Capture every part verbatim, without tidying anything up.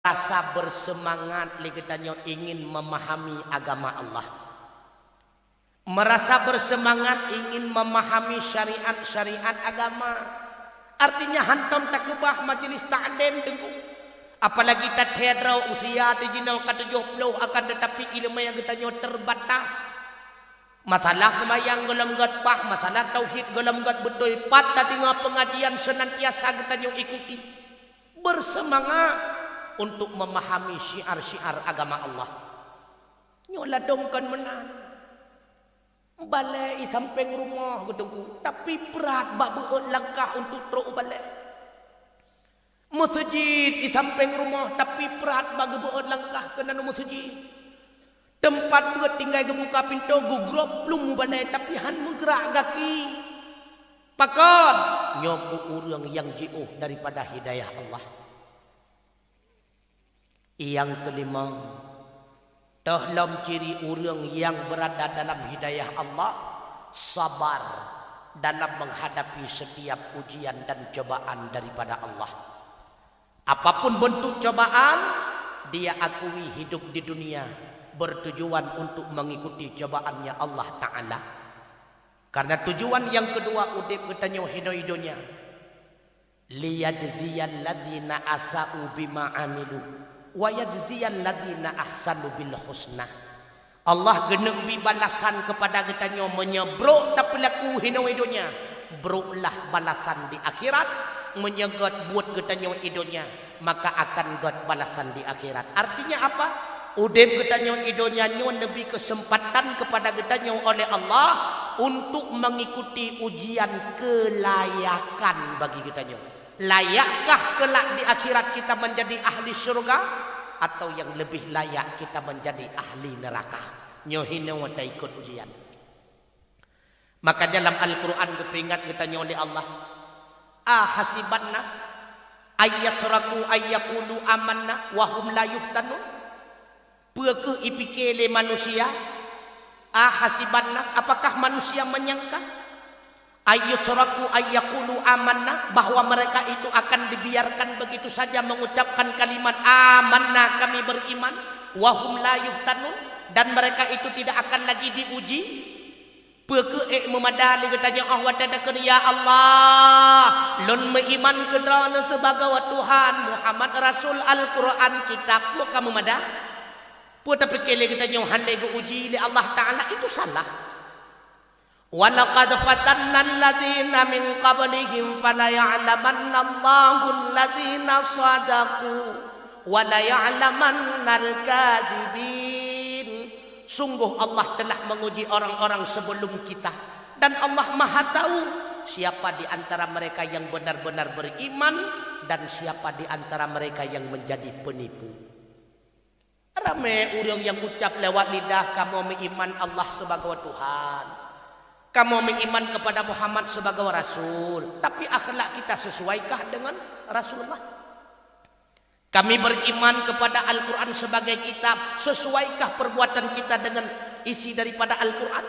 Rasa berseumangat lé geutanyoe ingin memahami agama Allah. Merasa berseumangat ingin memahami syariat-syariat agama. Artinya, hantom takeubah majlis taklim, Teungku. Apalagi tathée droe usia di jinoe ka tujoh ploh, akan tetapi ileumé geutanyoe terbatas. Masalah seumayang gohlom gét paih, masalah tauhid gohlom gét beutôi, pat tadeungoe pengajian senantiasa geutanyoe ikuti. Berseumangat untuk memahami syiar-syiar agama Allah. Nyoe ladôm kon meunan. Balée i sampéng rumoh geuh Teungku, tapi brat bak beuôt langkah untuk trok u balée. Meuseujid i sampéng rumoh, tapi brat bak geubeuôt langkah keunan u meuseujid. Teumpat beuet tinggai geubuka pintoe, geugrob plueng u balée, tapi han meugrak gaki. Pakon? Nyoe keuh ureuëng nyang jiôh daripada hidayah Allah. Nyang keulimong, toh lom ciri ureuëng nyang beurada dalam hidayah Allah, sabar dalam menghadapi setiap ujian dan cobaan daripada Allah. Apapun bentuk cobaan, dia akui hidup di dunia bertujuan untuk mengikuti cobaannya Allah Ta'ala. Karena tujuan nyang keudua udeb geutanyoe hinoe i donya, "Liyajziyalladzina asa'u bima 'amilu, wa yajziyalladzina ahsanu bil husna." Allah geuneuk bri balasan keupada geutanyoe meunyoe brok tapeulaku hinoe i donya, broklah balasan di akhirat. Meunyoe gét buet geutanyoe i donya, maka akan gét balasan di akhirat. Artinya apa? Udeb geutanyoe i donya nyoe neubri keuseumpatan keupada geutanyoe oleh Allah untuk mengikuti ujian kelayakan bagi geutanyoe. Layakkah kelak di akhirat kita menjadi ahli syurga, atau yang lebih layak kita menjadi ahli neraka? Nyoe hinoe taikot ujian. Maka dalam Al-Quran geupeuingat geutanyoe lé Allah, "Ahasiban nas ayyatraku ayyakulu amanna wa hum la yuftanun?" Peu kheueh ipike lé manusia? Ahasiban nas, apakah manusia menyangka? Ayyutraku ayyakulu amanna, bahwa mereka itu akan dibiarkan begitu saja mengucapkan kalimat amanna, kami beriman, wa hum la yuftanun, dan mereka itu tidak akan lagi diuji. Peu kheueh ék meumada lé geutanyoe óh watée takheun, "Ya Allah, lôn meuiman keu Droeneuh sibagoe Tuhan, Muhammad Rasul, Al-Quran, Kitab," peu ka meumada? Peu tapike lé geutanyoe hana geu-uji lé Allah Ta'ala? Itu salah. "Wa laqad fatanna alladzina min qablihim falaya'lamanna Allahul ladzina shadaqu wa laya'lamannal kadzibin." Sungguh Allah telah menguji orang-orang sebelum kita, dan Allah Maha tahu siapa di antara mereka yang benar-benar beriman dan siapa di antara mereka yang menjadi penipu. Ramé ureuëng nyang ucap lewat lidah, "Kamoe meuiman Allah sibagoe Tuhan. Kamoe meuiman kepada Muhammad sibagoe Rasul." Tapi akhlak kita sesuaikah dengan Rasulullah? Kami beriman kepada Al-Quran sebagai kitab, sesuaikah perbuatan kita dengan isi daripada Al-Quran?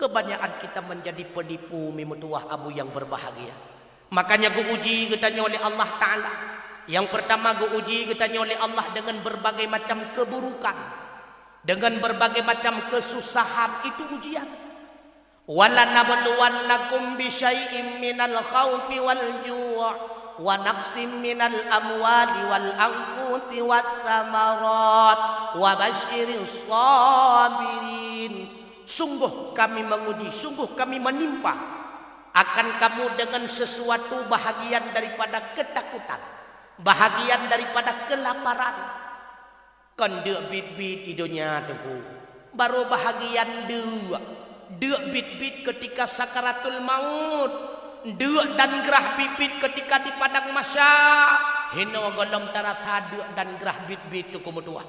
Kebanyakan kita menjadi penipu, mi meutuwah abu yang berbahagia. Makanya geu-uji geutanyoe lé Allah Ta'ala. Yang pertama, geu-uji geutanyoe lé Allah dengan berbagai macam keburukan, dengan berbagai macam kesusahan, itu ujian. "Walanabluwannakum bisyai'im minal khaufi wal ju', wa naqsim minal amwali wal anfusi watsamarat, wa basyiris sabirin." Sungguh Kami menguji, sungguh Kami menimpa akan kamu dengan sesuatu bahagian daripada ketakutan, bahagian daripada kelaparan. Kon deuk biet-biet i donya, Teungku. Barô bahagian deuk. Deuk biet-biet keutika sakaratul maut. Deuk dan grah biet-biet keutika di padang mahsyar. Hinoe gohlom tarasa deuk dan grah biet-biet, Teungku meutuwah.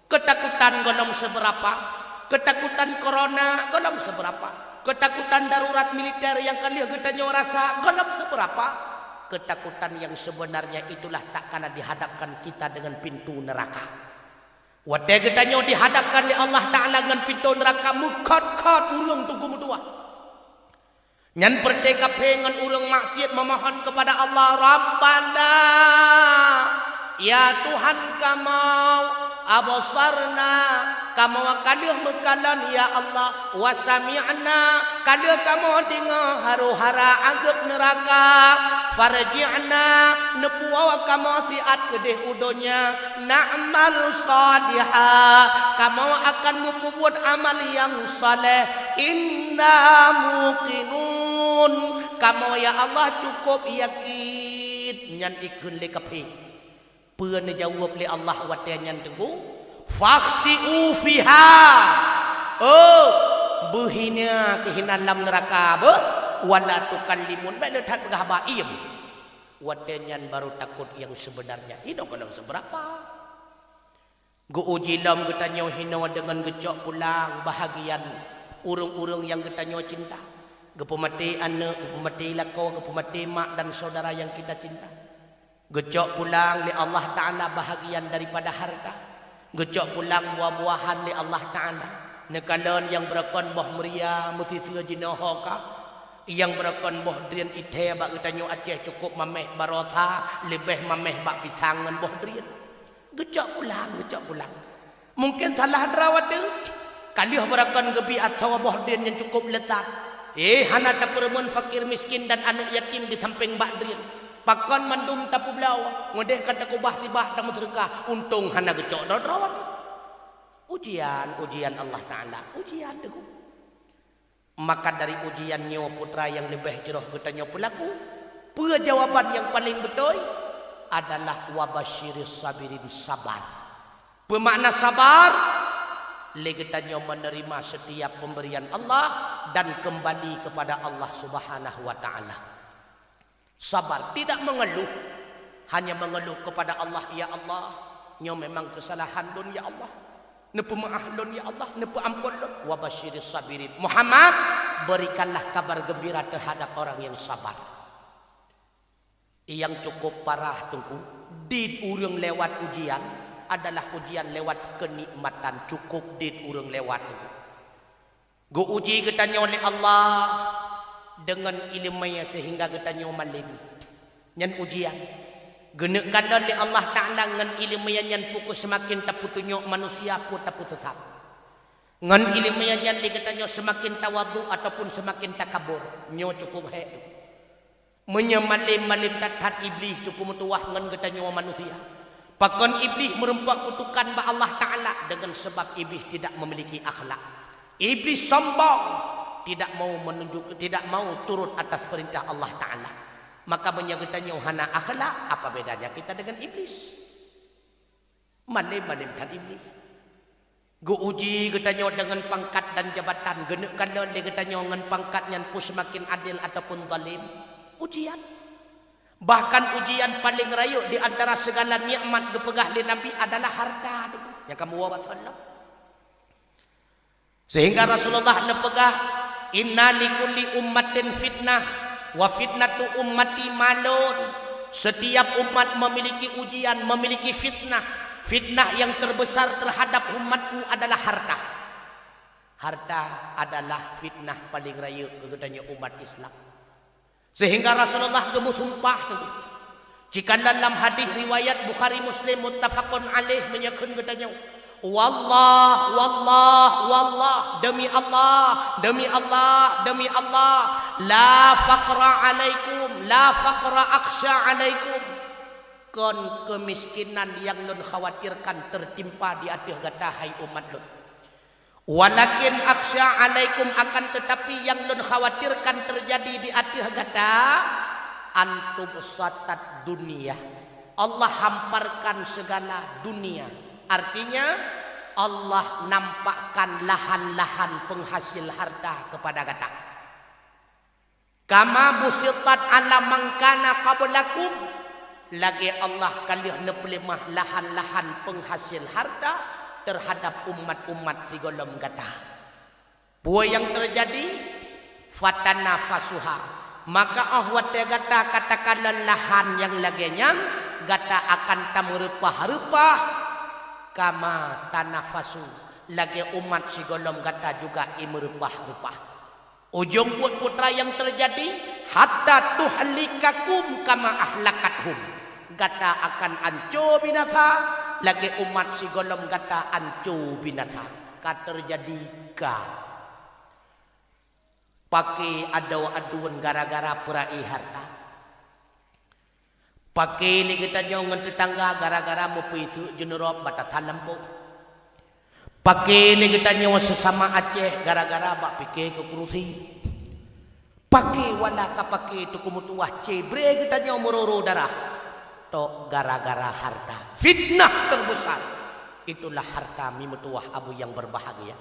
Keutakutan gohlom seubeurapa. Keutakutan corona gohlom seubeurapa. Keutakutan darurat militer nyang ka lheueh geutanyoe rasa gohlom seubeurapa. Keutakutan nyang sebenarnya itulah tatkala dihadapkan kita dengan pintu neraka. Watée geutanyoe dihadapkan lé Allah Ta'ala ngon pintoe neuraka, meukhot-khot ureuëng, Teungku meutuwah. Nyan peureute kaphé ngon ureuëng maksiet meumohon keupada Allah, "Rabbana, Ya Tuhan kamoe, absarna, kamoe ka lheueh meukalon, ya Allah, wa sami'na, ka lheueh kamoe deungoe haru-hara azab neuraka, farji'na, neupuwoe kamoe siat keudeh u donya, na'mal shaliha, kamoe akan meupeubuet amal nyang saleh, inna muqinun, kamoe, ya Allah, cukup yakin. Nyan ikheun lé kafé. Peue neujaweueb lé Allah watée nyan teungku? "Fakhsi'u fiha." Oh, beuhina keuh hinan lam neuraka beuh, "wala tukallimun." Bék le that peugah haba, iem. Watée nyan baru takot nyang sebenarnya. Inoe gohlom seubeurapa. Geu-uji lom geutanyoe hinoe deungon geucok pulang bahagian ureuëng-ureuëng nyang geutanyoe cinta. Geupeumaté aneuëk, geupeumaté lakoe, geupeumaté mak dan saudara nyang kita cinta. Geucok pulang lé Allah Ta'ala bahagian daripada harta. Geucok pulang buah-buahan lé Allah Ta'ala. Neukalon nyang beurokon boh meuria meusiseu jinoe ho ka. Nyang beurokon boh drien ithée bak geutanyoe Aceh cukup maméh barosa, leubeh maméh bak pisang ngon boh drien. Geucok pulang, geucok pulang. Mungken salah droe ateueh. Ka lheueh beurokon geubi asoe boh drien nyang cukup leuzat. Eh, hana tapeureumeun fakir miskin dan aneuëk yatim di sampéng bak drien. Pakon mandum tapeubloe, ngon deh ka takeubah sibak tameuseudeukah, untông hana geucok droe-droe. Ujian, ujian Allah Ta'ala, ujian teungku. Maka dari ujian nyoe putra nyang leubeh jroh geutanyoe peulaku, peue jawaban nyang paleng beutôi? Adalah wa basyiris sabirin, sabar. Peue makna sabar? Lé geutanyoe meuneurimong setiap pemberian Allah dan keumbali keupada Allah Subhanahu wa Ta'ala. Sabar, tidak mengeluh, hanya mengeluh kepada Allah, "Ya Allah, nyoe memang kesalahan lôn, ya Allah. Neupeumeu'ah lôn, ya Allah, neupeuampôn lôn." Wa basyiris sabirin. Muhammad, berikanlah kabar gembira terhadap orang yang sabar. Nyang cukup parah teungku, dit ureuëng lewat ujian adalah ujian lewat kenikmatan, cukup dit ureuëng lewat teungku. Geu-uji geutanyoe lé Allah deungon iéleumé seuhingga geutanyoe malém. Nyan ujian. Geuneuk kalon lé Allah Ta'ala ngon iéleumé nyan pukon seumaken tapeutunyok manusia peue tapeusesat. Ngon iéleumé nyan lé geutanyoe seumaken tawadhu ataupun seumaken takabur. Nyoe cukup hék. Meunyoe malém-malém that-that Iblih teupeu meutuwah ngon geutanyoe manusia. Pakon Iblih meureumpok kutukan bak Allah Ta'ala? Deungon sabab Iblih tidak memiliki akhlak. Iblih sombong, tidak mau menunjuk, tidak mau turut atas perintah Allah Ta'ala. Maka meunyoe geutanyoe hana akhlak, apa bedanya kita dengan Iblis? Malém-malém that Iblih. Geu-uji geutanyoe deungon pangkat dan jabatan, geuneuk kalon lé geutanyoe ngon pangkat nyan peue seumaken adil ataupun zalim. Ujian. Bahkan ujian paleng rayeuk di antara segala nikmat geupeugah lé Nabi adalah harta. Nyang kamoe woe bak soe lom. Sehingga Rasulullah neupeugah, "Inna likulli ummatin fitnah, wa fitnatu ummati malun." Setiap umat memiliki ujian, memiliki fitnah. Fitnah yang terbesar terhadap umatku adalah harta. Harta adalah fitnah paleng rayeuk keu geutanyoe umat Islam. Sehingga Rasulullah geumeusumpah, jika dalam hadis riwayat Bukhari Muslim muttafaqun alaih meunyoe kheun geutanyoe, "Wallah, wallah, wallah, demi Allah, demi Allah, demi Allah, la faqra alaikum, la faqra akhsya alaikum." Kon keumiskinan nyang lôn khawatirkan teutimpa di ateueh gata, hai umat lôn. Walakin akhsya alaikum, akan tetapi nyang lôn khawatirkan teujadi di ateueh gata, an tubsatat dunya. Allah hamparkan segala dunia. Artinya, Allah nampakkan lahan-lahan penghasil harta kepada gata. Kama busitat ala man kana qablakum, lagée Allah ka lheueh neupeuleumah lahan-lahan penghasil harta terhadap umat-umat sigohlom gata. Peue nyang teujadi? Fatanafasuha. Maka óh watée gata ka takalon lahan nyang lagée nyan, gata akan tameureupah-reupah, kama tanafasu, lagée umat sigohlom gata juga imeureupah-reupah. Ujong buet putra nyang teujadi, hatta tuhlikakum kama ahlakathum. Gata akan anco binasa, lagée umat sigohlom gata anco binasa. Ka teujadi ka. Paké adoe aduen gara-gara peuraie harta. Paké lé geutanyoe ngon teutangga gara-gara meupeue seuek jeuneurob batasan lampôh. Paké lé geutanyoe seusama Aceh gara-gara bak pike keu kurusi. Paké wala ka paké teungku meutuwah, cé bré geutanyoe meuroro darah. Tok gara-gara harta. Fitnah terbesar itulah harta, mi meutuwah abu yang berbahagia.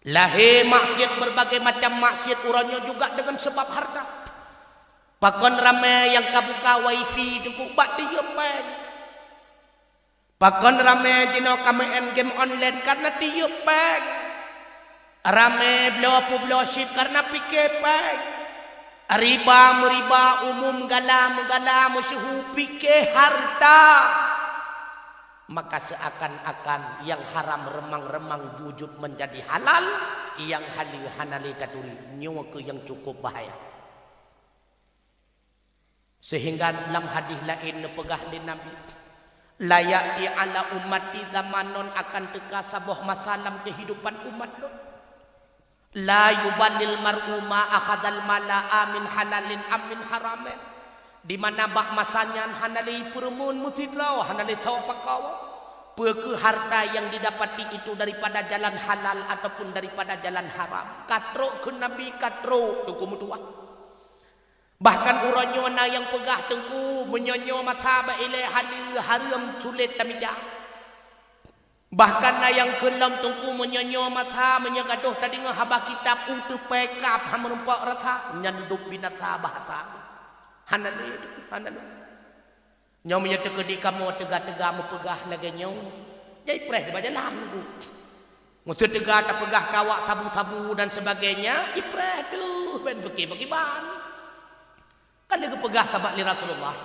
Lahé maksiat, berbagai macam maksiat uroe nyoe juga dengan sebab harta. Pakon ramé nyang ka buka wifi teungku bak tiyeub péng. Pakon ramé jinoe ka meu'en game online karena tiyeub péng. Ramé bloe peubloe chip karena pike péng. Riba meuriba, umum gala meugala, meusyeuhu pike harta. Maka seuakan-akan nyang haram reumang-reumang jujut meunjadi halal, nyang haleue hana lé taturi, nyoe keuh nyang cukup bahaya. Seuhingga lam hadih laén neupeugah lé Nabi, "La ya'ti 'ala ummati zamanun," akan teuka saboh masa lam keuhidupan umat lôn. "La yuballil mar'u ma akhadzal mala a min halalin am min haramin." Di mana bak masa nyan hana lé ipeureumeun meusidroe, hana lé soe pakoe. Peu kheueh harta nyang didapati itu daripada jalan halal ataupun daripada jalan haram. Ka trok kheun Nabi, ka trok teungku meutuwah. Bahkan uroe nyoe na nyang peugah teungku, meunyoe nyoe masa bak ilée haleue hareuem sulet tamija. Bahkan na nyang kheun lom teungku, meunyoe nyoe masa, meunyoe gadôh tadeungoe haba kitab, u teupée kab, han meurumpok rasa, nyan dub binasa bahasa. Hana lé, hana lé. Nyoe meunyoe teukeudi kamoe teuga-teuga meupeugah lagée nyoe, jai preh di bak jalan teungku. Meuseu teuga tapeugah keu awak sabu-sabu dan sebagainya, ipreh deuh, ben beuki-beuki ban. Ka lheueh geupeugah sabab lé Rasulullah.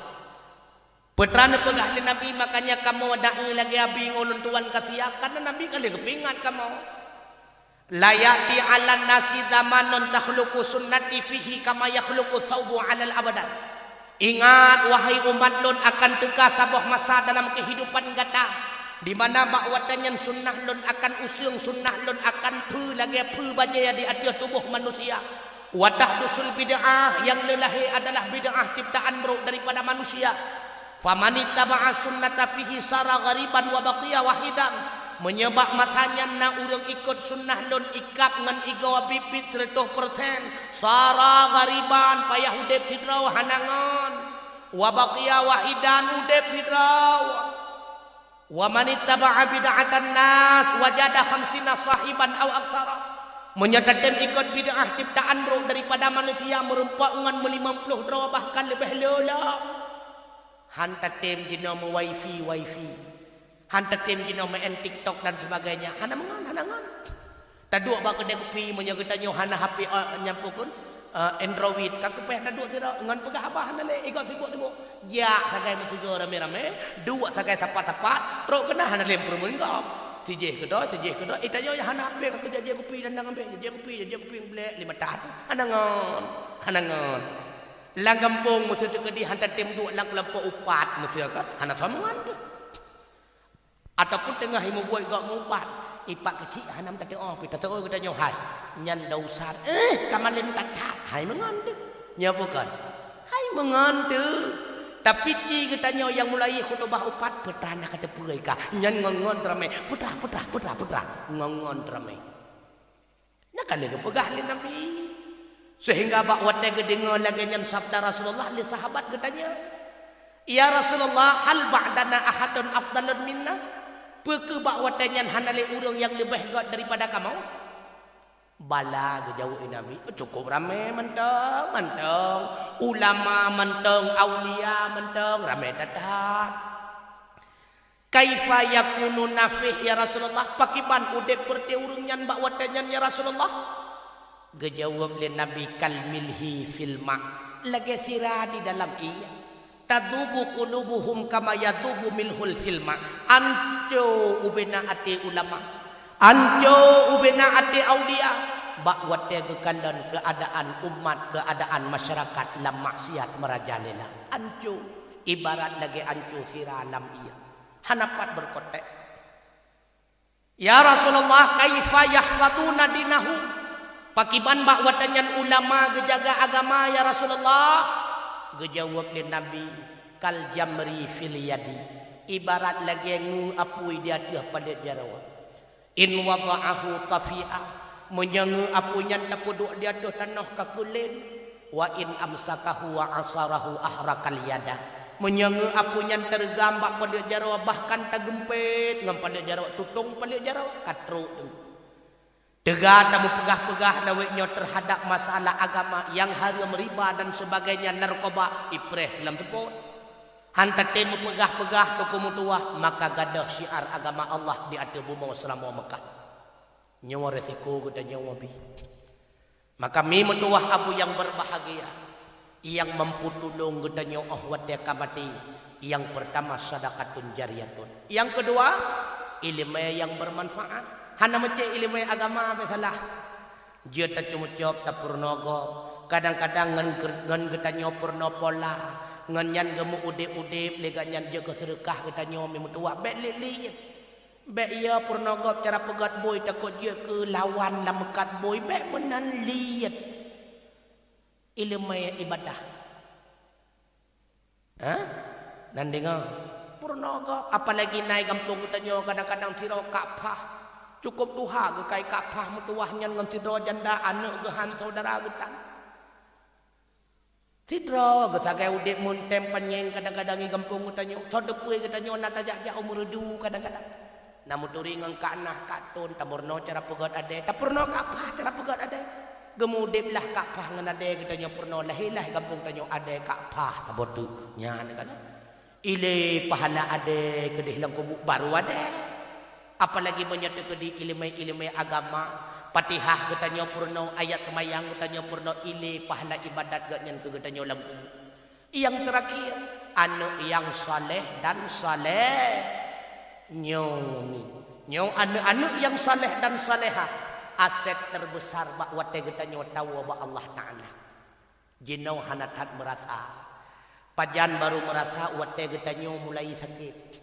Peue teuma neupeugah lé Nabi, makanya kamoe dai lagée abi ngon ulôn tuan ka siap, karena Nabi ka lheueh geupeuingat kamoe. "La ya'ti 'alan nasi zamanun takhluqu sunnati fihi kama yakhluqu tsaubu 'alal abdan." Ingat, wahai umat lôn, akan teuka saboh masa dalam keuhidupan gata, di mana bak watée nyan sunnah lôn akan useueng, sunnah lôn akan pheu lagée pheu bajée di ateueh tuboh manusia. Wa tahdusul bid'ah, nyang leulahé adalah bid'ah ciptaan brok daripada manusia. Famanittaba'a sunnata fihi sara ghariban wa baqiya wahidan. Meunyoe bak masa nyan na ureuëng ikot sunnah lôn ikab ngon igoe biet-biet siratoh persen, sara ghariban, payah udeb sidroe hana ngon, wa baqiya wahidan, udeb sidroe. Wa manittaba'a bid'atan nas wajada khamsina sahiban au aksara. Meunyoe tatem ikot bid'ah ciptaan brok daripada manusia meurumpok ngon meulimong ploh droe bahkan leubeh le lom. Han tatem jinoe meu-wifi, wifi. Han tatem jinoe meu'en TikTok dan sebagainya. Hana meungon, hana ngon. Taduek bak keudée kupi meunyoe geutanyoe hana H P, eh, nyang peue kon, eh, Android, ka keupéh taduek sidroe ngon peugah haba hana lé, igoe sibuk-sibuk. Jak sagai meusigoe ramé-ramé, duek sagai sapat-sapat, trok keunan hana lé peureumeun gob. Sijéh keudroe, sijéh keudroe, eh, tanyoe nyang hana H P ka keuh jak jieb kupi dan dang ambéh, jak jieb kupi, jak jieb kupi, blek lima tahat. Hana ngon, hana ngon. Lam gampông meuseu teukeudi han tatem duek lam keulompok upat meuseu ka, hana soe meungon teuh. Ataupun teungoh imeubuet gob meuupat, ipat keuchik hana meutateuoh pih tateuoh geutanyoe hai. Nyan dau usat, eh, ka malém that-that, hai meungon teuh. Nyoe peue kon? Hai meungon teuh. Tapi ci geutanyoe nyang mulai khutubah upat, peutra na ka teupeue ka. Nyan ngon-ngon teuramé, peutra, peutra, peutra, peutra. Ngon-ngon teuramé. Nyan ka lheueh geupeugah lé Nabi. Seuhingga bak watée geudeungoe lagée nyan sabda Rasulullah, lé sahabat geutanyong, "Ya Rasulullah, hal ba'dana ahadun afdalun minna?" Peu kheueh bak watée nyan hana lé ureuëng nyang leubeh göt daripada kamoe? "Bala," geujaweueb lé Nabi, "cukup ramé mantong, mantong. Ulama mantong, aulia mantong, ramé that-that." "Kaifa yakunu nafih, ya Rasulullah? Pakiban udeb peureuté ureuëng nyan bak watée nyan, ya Rasulullah?" Geujaweueb lé Nabi, "Kal milhi fil ma', lagée sira di dalam ié. Tadzubu qulubuhum kama yadzubu milhul fil ma'." Anco ubena até ulama. Anco ubena até aulia bak watée geukalon keuadaan umat, keuadaan masyarakat lam maksiat meurajalela. Anco. Ibarat lagée anco sira lam ié. Hana pat beureukotek. "Ya Rasulullah, kaifa yahfaduna dinahum?" Pakiban bak watée nyan ulama geujaga agama, ya Rasulullah? Geujaweueb lé Nabi, "Kal jamri fil yadi." Ibarat lagée ngeu apui di ateueh paleuet jaroe. "In wada'ahu tafi'a," meunyoe ngeu apui nyan tapeuduek di ateueh tanoh ka keulen, "wa in amsakahu wa asarahu ahrakal yada," meunyoe ngeu apui nyan teureugam bak paleuet jaroe, bahkan tageumpet ngon paleuet jaroe, tutong paleuet jaroe, ka trok teungku. Teuga tameupeugah-peugah lawét nyoe teuhadab masalah agama nyang hareuem riba dan sebagainya, narkoba, ipreh lam seupôt. Han tatem meupeugah-peugah teungku meutuwah, maka gadôh syiar agama Allah di ateueh bumoe Seulamoe Meukah. Nyoe resiko geutanyoe bi. Maka mi meutuwah abu nyang beurbahagia, nyang mampu tulông geutanyoe óh watée ka maté, nyang peurtama sadaqatun jariyatun. Nyang keudua, iéleumé nyang beumanfaat. Hana meucék iéleumé agama beusalah. Jeuet taceumeujok tapeurunoe gob. Kadang-kadang ngon geu-, ngon geutanyoe peurunoe pola, ngon nyan geumeu-udeb-udeb lé gobnyan jeuet geuseudeukah geutanyoe mi meutuwah bék liet-liet. Bék iya peurunoe gob cara peugét bui takot jeuet keu lawan lam meukat bui, bék meunan liet. Iéleumé ibadah. Ha? Nan deungoe. Peurunoe gob, apalagi na i gampông geutanyoe kadang-kadang sidroe kak pah. Cukôp tuha geukai kak pah meutuwah nyan ngon sidroe janda aneuëk geuh han syedara geutan. Sidroe geuh sagai udeb meuntém panyeng kadang-kadang i gampông geutanyoe. Soe teupeue geutanyoe na tajak-jak u Meureudu kadang-kadang. Na meuturi ngon kak nah kak ton, tapeurunoe cara peugét adée, tapeurunoe kak pah cara peugét adée. Geumeu-udeb lah kak pah ngon adée geutanyoe peurunoe, lahé lah i gampông tanyoe adée kak pah saboh teuk. Nyan kan. Ilée pahala adée keudeh lam kubu baru adée. Apalagi meunyoe teukeudi iéleumé-iéleumé agama, Fatihah geutanyoe peurunoe, ayat seumayang geutanyoe peurunoe, ilée pahala ibadat gobnyan keu geutanyoe lam kubu. Nyang teurakhir, aneuëk nyang saleh dan saleh. Nyoe ni, nyoe aneuëk-aneuëk nyang saleh dan salehah, aset teubeusar bak watée geutanyoe tawoe bak Allah Taala. Jinoe hana that meurasa. Pajan barô meurasa watée geutanyoe mulai sakét.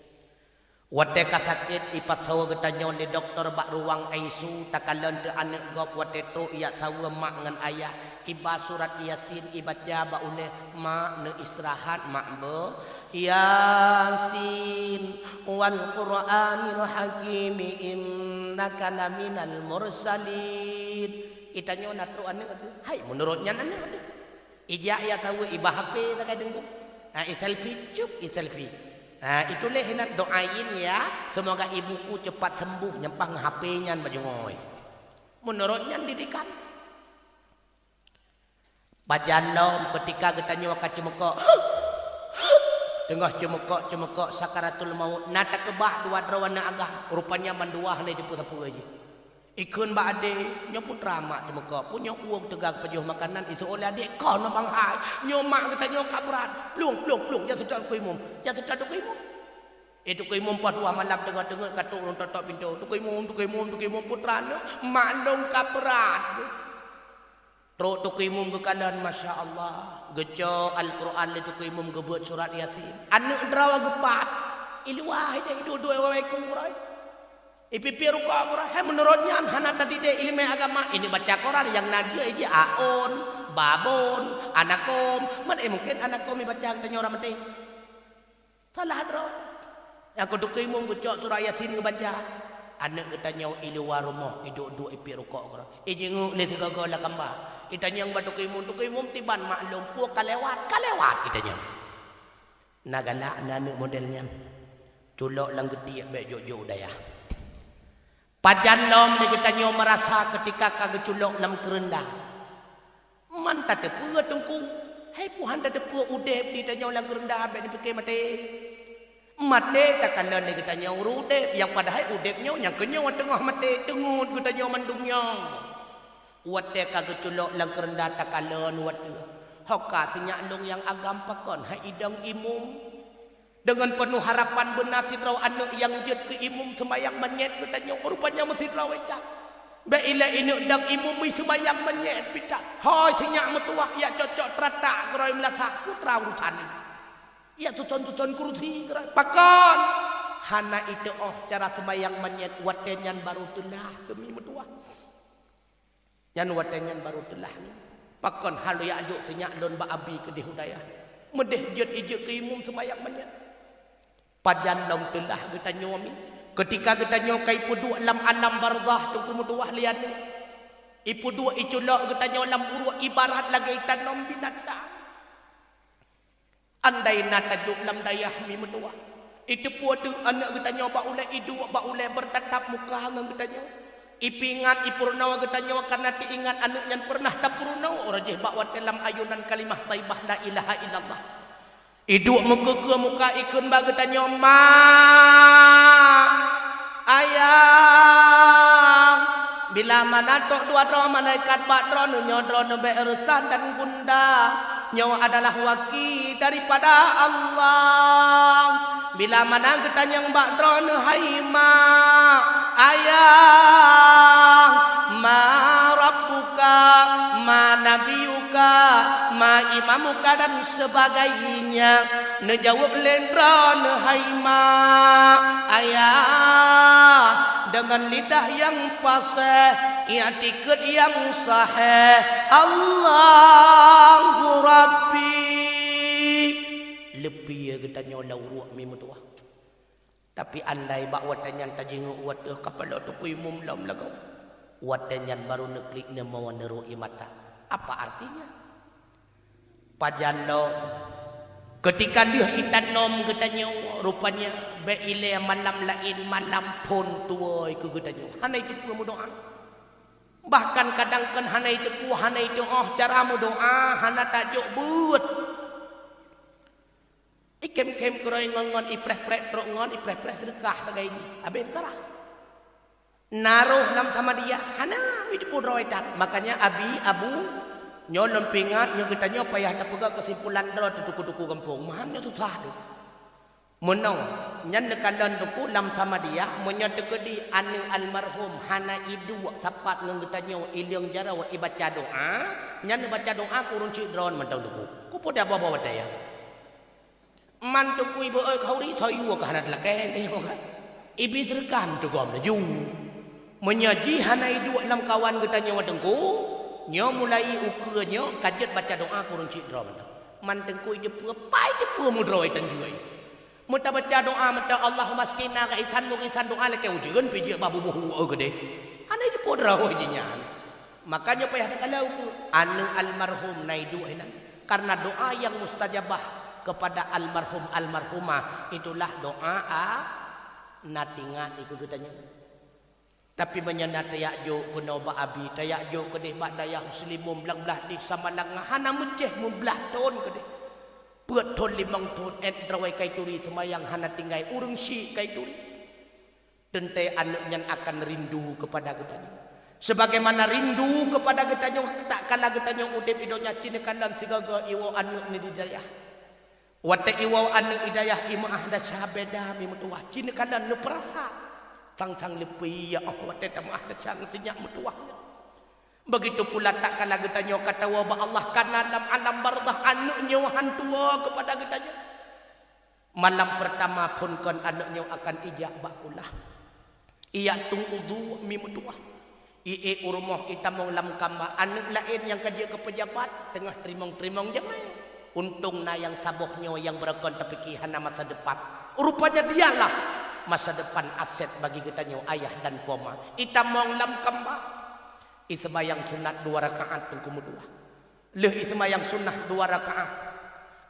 Watée ka sakét, ipasoe geutanyoe lé dokto bak ruwang I C U, takalon teuk aneuëk gob watée trok jak saweue mak ngon ayah, iba surat Yasin ibaca bak ulée, "Mak, neuistirahat, Mak, beuh." "Yasin, wal Qur'anil Hakim, innaka laminal mursalin." Itanyoe na trok aneuëk teuh. Hai, meunurot nyan aneuëk teuh. Ijak jak saweue, iba H P sagai teungku. Ha, i-selfie, cup, i-selfie. Ha, ituléh inan doain ya, semoga ibuku cepat sembuh, nyan paih ngon H P nyan bak jungôi. Meunurot nyan didikan. Pajan lom keutika geutanyoe ka ceumeukok. Teungoh ceumeukok-ceumeukok sakaratul maut, na takeubah dua droe aneuëk agam. Rupanya mandua hana jipeusapeue jih. Ikheun bak adé, "Nyoe putra mak teumeukok, pun nyoe ueng teuga geupajoh makanan, iseuôt lé adé, kon nyoe bangai. Nyoe mak geutanyoe ka brat. Plueng, plueng, plueng, jak seutôt Teungku Imum, jak seutôt Teungku Imum." Eh, Teungku Imum poh dua malam teungoh-teungoh ka trok ureuëng totok pintoe. "Teungku Imum, Teungku Imum, Teungku Imum, putra nyoe mak lôn ka brat." Trok Teungku Imum geukalon, masya Allah. Geucok Al-Quran lé Teungku Imum, geubeuet surat Yasin. Aneuëk droe geupat. I luwa hideh, iduek-duek awai ku uroe. Ipipi rukok uroe. Hai, meunurot nyan hana tadidik iéleumé agama. Ini baca Quran nyang na jih, jih aon, babon, anakom. Man, eh, mungkin anakom ibaca geutanyoe ureuëng maté. Salah droe. Nyang keu Teungku Imum geucok surat Yasin geubaca. Aneuëk geutanyoe i luwa rumoh, iduek-duek ipiep rukok keudroe. Ijingeuk lé sigoe-goe lam kamba. Itanyong bak Teungku Imum, "Teungku Imum, tiban mak lôn peue ka lewat?" "Ka lewat," itanyong. Na galak na aneuëk model nyan. Culok lam geutiek bék jok-jok u dayah. Pajan lom lé geutanyoe meurasa keutika ka geuculok lam keureunda. Man tateupeue Teungku, hai peue han tateupeue udeb di tanyoe lam keureunda bék neupike maté. Maté takalon lé geutanyoe ureuëng udeb, nyang padahai udeb nyoe nyang keunyoe teungoh maté, teungeut geutanyoe mandum nyoe. Watée ka geuculok lam keureunda takalon watée, "Ho ka sinyak lôn nyang agam pakon hai idong imum?" Deungon peunoh harapan beuna sidroe aneuëk nyang jeuet keu imum seumayang manyét geutanyoe, rupanya meusidroe that. Bék ilée ineuëk dang imum meuiseumayang manyét pih that. Hôi sinyak meutuwah, jak cok-cok teuratak keudroe meulasah, peue teuma urusan nyoe. Ya tuson-tuson kursi geura. Pakon? Hana iteu'oh cara seumayang manyét, watée nyan barô teulah keu mi meutuwah. Nyan watée nyan barô teulah nyan. Pakon hana yak jok sinyak lôn bak abi keudeh u dayah. Meudeh jeuet ijeuet keu imum seumayang manyét. Pajan lom teulah geutanyoe mi. Keutika geutanyoe ka ipeuduek lam alam barzah teungku meutuwah lian nyoe. Ipeuduek iculok geutanyoe lam uruek ibarat lagée itanom binatang. Andai na tajok lam dayah mi meutuwah, iteupeue teuk aneuëk geutanyoe bak ulée iduek bak ulée beurtatap muka ngon geutanyoe. Ipeuingat ipeurunoe geutanyoe kareuna teuingat aneuëk nyan peureunah tapeurunoe uroe jih bak watée lam ayunan kalimah thaibah la ilaha illallah. Iduek meukeue-keue muka ikheun bak geutanyoe, "Ma, ayah." Bila mana trok dua droe malaikat bak droeneuh nyoe droeneuh bék reusah dan gunda. Nyoe adalah waki daripada Allah. Bila mana geutanyong bak droeneuh, "Hai ma, ayah, ma rabbuka, ma nabiyuka, ma imamuka dan sebagainya." Neujaweueb lé droeneuh, "Hai ma, ayah," deungon lidah nyang paséh, i'tikad nyang sahéh, "Allahu Rabbi." Leupie geutanyoe lam uruek mi meutuwah. Tapi andai bak watée nyan tajingeuk watée kapala teupeu imum lom lagoe, watée nyan barô neuklik neumoe neurok ie mata. Apa artinya? Pajan lom, keutika lheueh itanom geutanyoe, rupanya bék ilée malam laén malam phon tuwoe keu geutanyoe. Hana iteupeue meudoá. Bahkan kadang kon hana iteupeue, hana iteu'oh cara meudoá, hana tajok beuet. Ikhém-khém keurôi ngon-ngon ipreh-preh trok ngon ipreh-preh seudeukah sagai jih. Abéh peukara. Naroh lam samadiyah, hana iteupeue droe that. Makanya abi, abu, nyoe lôn peuingat, nyoe geutanyoe payah tapeugah keusimpulan droe teuh tuku-tuku gampông. Meuhan nyoe susah teuh. Meunoe, nyan neukalon teungku lam samadiyah, meunyoe teukeudi aneuëk almarhum hana iduek sapat ngon geutanyoe ileueng jaroe ibaca doá, nyan neubaca doá keu ureuëng syik droe mantong teungku. Kupeue dah boh-boh watée nyan? Man teungku iba-, oi, khauri, soe yue ka hana teulakée nyoe kan. Ibi seureukan teugom laju. Meunyoe jih hana iduek lam kawan geutanyoe teungku, nyoe mulai ukeue nyoe ka jeuet baca doá keu ureuëng syik droe mantong. Man teungku iteupeue, pai teupeue mudroe tan jue. Meutabaca doá mantong Allahumma askina ghaisan mughisan doá lakée ujeuen pijeuet bak buboh ukeue keudeh. Hana iteupeue droe jih nyan. Makanya payah takalon ukeue. Aneuëk almarhum na iduek hinan. Karena doa yang mustajabah kepada almarhum almarhumah itulah doa a-, na tingat ikeue geutanyoe. Tapi meunyoe na tajak jok keunoe bak abi, tajak jok keudeh bak dayah Muslimun blang blaih di Samalanga hana meucéh meublaih thon keudeh. Peuet thon limong thon, ék droe kai turi seumayang hana tinggai ureuëng syik kai turi. Teuntée aneuëk nyan akan rindu keupada geutanyoe. Sebagaimana rindu keupada geutanyoe, tak kala geutanyoe udeb i donya, ci neukalon sigoe-goe iwoe aneuëk nyoe di dayah. Watée iwoe aneuëk i dayah imeuáh desya beda mi meutuwah, ci neukalon neupeurasa. Sang-sang leupie ya Allah watée tameuáh desya ngon sinyak meutuwah. Begitu pula tak kala geutanyoe ka tawoe bak Allah, kana lam alam barzah aneuëk nyoe han tuwoe keupada geutanyoe. Malam peurtama phon kon aneuëk nyoe akan ijak bak kulah. Ijak tueng udhu mi meutuwah. Ié u rumoh itamong lam kamba aneuëk laén nyang ka jeuet keu peujabat teungoh teurimong-teurimong jamé. Untông na nyang saboh nyoe nyang beureugon tapike hana masa depan. Rupanya dialah masa depan aset bagi geutanyoe ayah dan poma. Itamong lam kamba. Iseumayang sunat dua rakaat teungku meutuwah. Lheueh iseumayang sunnah dua rakaah,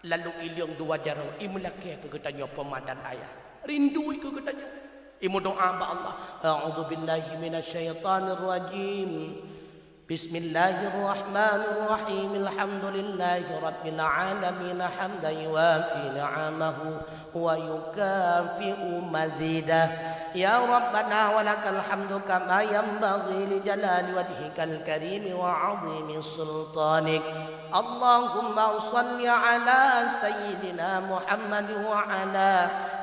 lalu ileueng dua jaroe, imeulakée keu geutanyoe poma dan ayah. Rindu keu geutanyoe. Imeudoá bak Allah, "A'udzubillahi minasyaitonirrajim. Bismillahirrahmanirrahim. Alhamdulillahirabbil alamin. Hamdan yuwafi ni'amahu wa yukafi'u mazidah. Ya Rabbana wa lakal hamdu kama yanbaghi li jalali wajhikal karimi wa 'azimi sultanik." اللهم صل على سيدنا محمد وعلى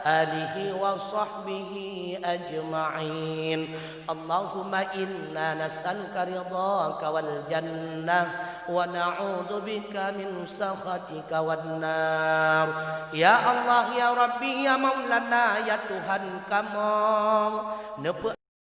آله وصحبه أجمعين. اللهم إنا نسألك رضاك والجنة ونعوذ بك من سخطك والنار. Ya Allah, ya Rabbi, ya Maulana, ya Tuhan kamoe, neupeu